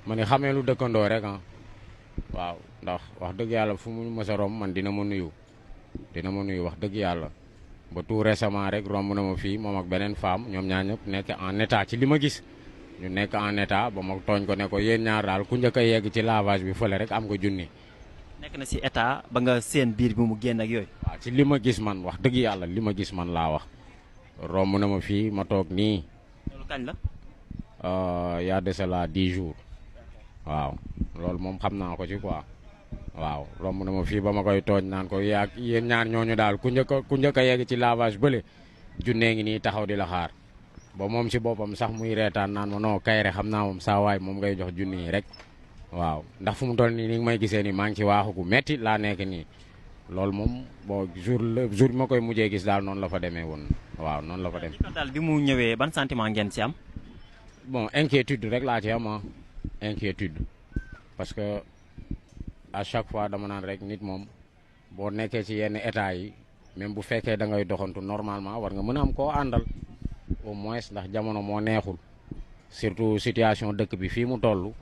ma ne xamee lu dëkkandoo rek ah waaw ndax wax dëgg yàlla fu mu mës a romb man dina ma nuyu wax dëgg yàlla ba tout récemment rek romb na ma fii moom ak beneen femme ñoom ñaar ñëpp nekk en état ci li ma gis ñu nekk en état ba ma tooñ ko ne ko yéen ñaar daal ku njëkk a yegg ci lavage bi fële rek am nga junni. nekk na si état ba nga seen biir bi mu génn ak yooyu. waaw ci li ma gis man wax dëgg yàlla li ma gis man laa wax romb na ma fii ma toog nii. loolu kañ la. y a de cela 10 jours waaw loolu moom xam naa ko ci quoi waaw romb na ma fii ba ma koy tooñ naan ko yaa yéen ñaar ñooñu daal ku njëkk a yegg ci lavage bële junnee ngi nii taxaw di la xaar ba moom ci boppam sax muy reetaan naan ma non Kairé xam naa moom saa waay moom ngay jox junni yi rek waaw ndax fu mu toll nii ni nga may gisee nii maa ngi ci waaxu gu metti laa nekk nii loolu moom bon jour bi ma koy mujjee gis daal noonu la fa demee woon waaw noonu la fa demee. daal bi mu ñëwee ban sentiment ngeen ci am. bon inquiétude rek laa ci am inquiétude parce que à chaque fois dama naan rek nit moom boo nekkee ci yenn état yi même bu fekkee da ngay doxantu normalement war nga mën a am koo àndal au moins ndax jamono moo neexul surtout situation dëkk bi fii mu toll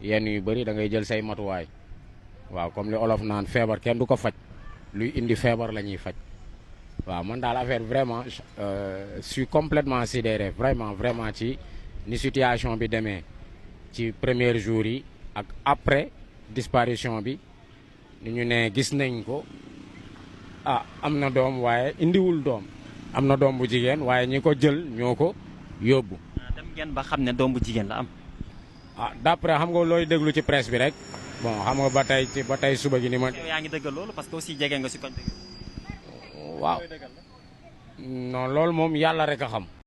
yenn yu bëri da ngay jël say matuwaay waaw comme li olof naan feebar kenn du ko faj luy indi feebar la ñuy faj waaw man daal affaire vraiment suis complètement sidéré vraiment ci ni situation bi demee ci premier jour yi ak après disparition bi ni ñu ne gis nañ ko am na doom waaye indiwul doom am na doom bu jigéen waaye ñi ko jël ñoo ko yóbbu. dem ngeen ba xam ne doom bu jigéen la am. d'après xam nga looy déglu ci presse bi rek bon xam nga ba tey suba gi ni ma. yow yaa ngi dëggal loolu parce que aussi jege nga si koñ. waaw non loolu moom yàlla rek a xam.